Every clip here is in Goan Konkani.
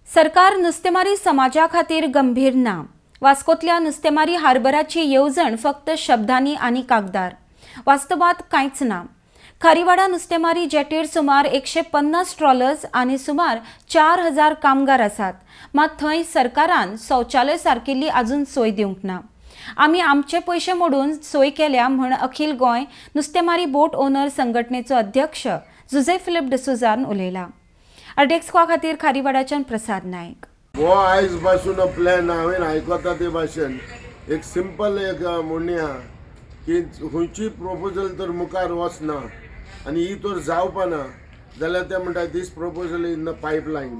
सरकार नुस्तेमारी समाजा खातीर गंभीर ना. वास्कोतल्या नुस्तेमारी हार्बराची येवजण फक्त शब्दांनी आनी कागदार, वास्तवात कांयच ना. खारीवाडा नुस्तेमारी जेटीर सुमार 150 ट्रॉलर्स आनी सुमार 4000 कामगार आसात. मात थंय सरकारान शौचालय सारकिल्ली अजून सोय दिवंक ना. आमी आमचे पयशे मोडून सोय केल्या म्हण अखिल गोंय नुस्तेमारी बोट ओनर संघटनेचो अध्यक्ष जुझे फिलीप डिसोजान उलयला. आरडीएक्स खातीर खारीवाडाच्यान प्रसाद नायक. हो आयज पासून प्लॅन हांवें आयकता ते भाशेन एक सिंपल एक म्हणणी आहा की खंयची प्रोपोजल तर मुखार वचना आनी ही तर जावपाना जाल्यार ते म्हणटा, "This proposal in the pipeline."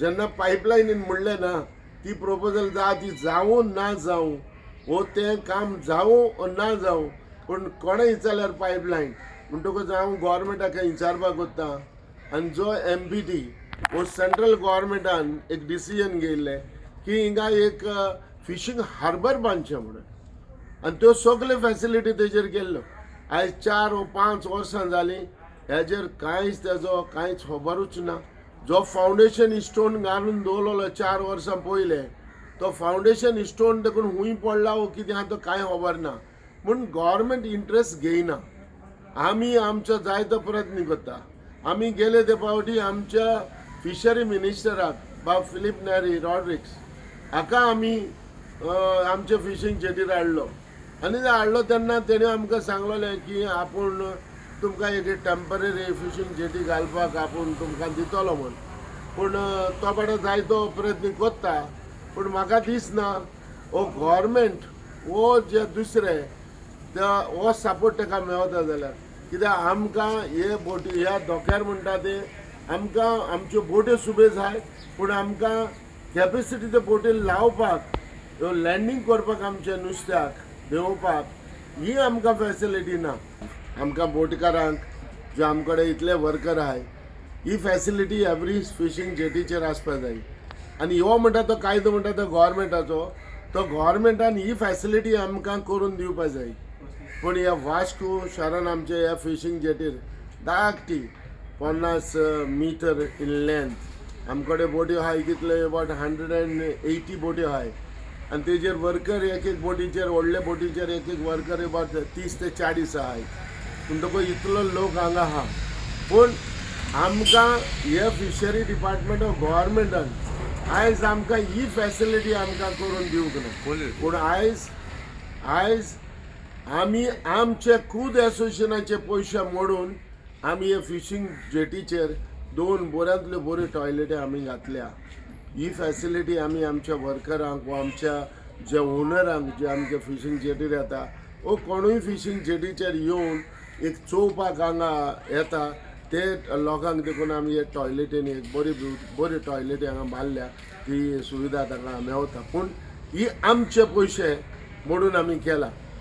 जेन्ना पायपलायनीन म्हणलें ना, ती प्रोपोजल जा ती जावूं ना जावूं वो तें काम जावूं वो ना जावूं, पूण कोणें विचारल्यार पायपलायन. म्हणटकूच हांव गोवोरमेंटाक विचारपाक सोदता आनी जो एमपीटी वो सेंट्रल गोवोरमेंटान एक डिसिजन घेयल्लें की हिंगा एक फिशींग हार्बर बांदचें म्हणून आनी त्यो सगल्यो फॅसिलिटी तेजेर केल्ल्यो. आयज 4 वो 5 वर्सां जालीं, हेजेर कांयच तेजो कांयच खबरूच ना. जो फावंडेशन स्टोन घालून दवरलेलो 4 वर्सां पयलें, तो फावंडेशन स्टोन देखून हुंय पडला वो कितें आहा तो कांय खबर ना. म्हूण गोवोरमेंट इंट्रस्ट घेयना. आमी आमचो जायतो प्रयत्न करता. आमी गेले ते फावटी आमच्या फिशरी मिनिस्टराक बाब फिलीप नॅरी रॉड्रिक्स हाका आमी आमच्या फिशींग जेटीर हाडलो आनी ते हाडलो तेन्ना तेणी आमकां सांगलेलें की आपूण तुमकां एक टेंपररी फिशींग जेटी घालपाक आपूण तुमकां दितलो म्हूण. पूण तो बाबडो जायतो प्रयत्न करता, पूण म्हाका दिसना हो गोवोरमेंट वो जे दुसरे ते हो सपोर्ट ताका मेवता जाल्यार. कित्याक आमकां हे बोटी ह्या धोक्यार म्हणटा ते आमकां आमच्यो बोट्यो सुबे जाय, पूण आमकां कॅपेसिटी ते बोटीर लावपाक, लँडींग करपाक, आमच्या नुस्त्याक देंवोवपाक ही आमकां फॅसिलिटी ना. आमकां बोटकारांक जे आमकडे इतले वर्कर आहाय, ही फॅसिलिटी एवरी फिशींग जेटीचेर आसपा जाय. आनी हो म्हणटा तो कायदो म्हणटा तो गोवोरमेंटाचो, तो गोवोरमेंटान ही फॅसिलिटी आमकां करून दिवपा जाय. पूण ह्या वास्को शारान आमच्या ह्या फिशींग जेटीर धाकटी 50 मिटर इन लेंथ आमकडे बोट्यो आहाय. कितले? अबावट 180 बोट्यो आहाय आनी तेजेर वर्कर एक एक बोटीचेर, व्हडले बोटीचेर एक एक वर्कर अबावट 30 ते 40 आहाय. म्हणटकूच इतलो लोक हांगा आहा, पूण आमकां हे फिशरी डिपार्टमेंट ऑफ गोवोरमेंटान आयज आमकां ही फॅसिलिटी आमकां करून दिवंक ना. पूण आयज आमी आमचे खूद एसोसिएशनाचे पयशे मोडून आमी हे फिशींग जेटीचेर दोन बऱ्यांतल्यो बऱ्यो टॉयलेटी आमी घातल्या. ही फॅसिलिटी आमी आमच्या वर्करांक वा आमच्या जे ओनरांक जे आमच्या फिशींग जेटीर येता वो कोणूय फिशींग जेटीचेर येवन एक चोवपाक हांगा येता ते लोकांक देखून आमी हे टॉयलेटीन एक बरी बरी टॉयलेटी हांगा मारल्या. ती सुविधा तांकां मेवता, पूण ही आमचे पयशे मोडून आमी केला.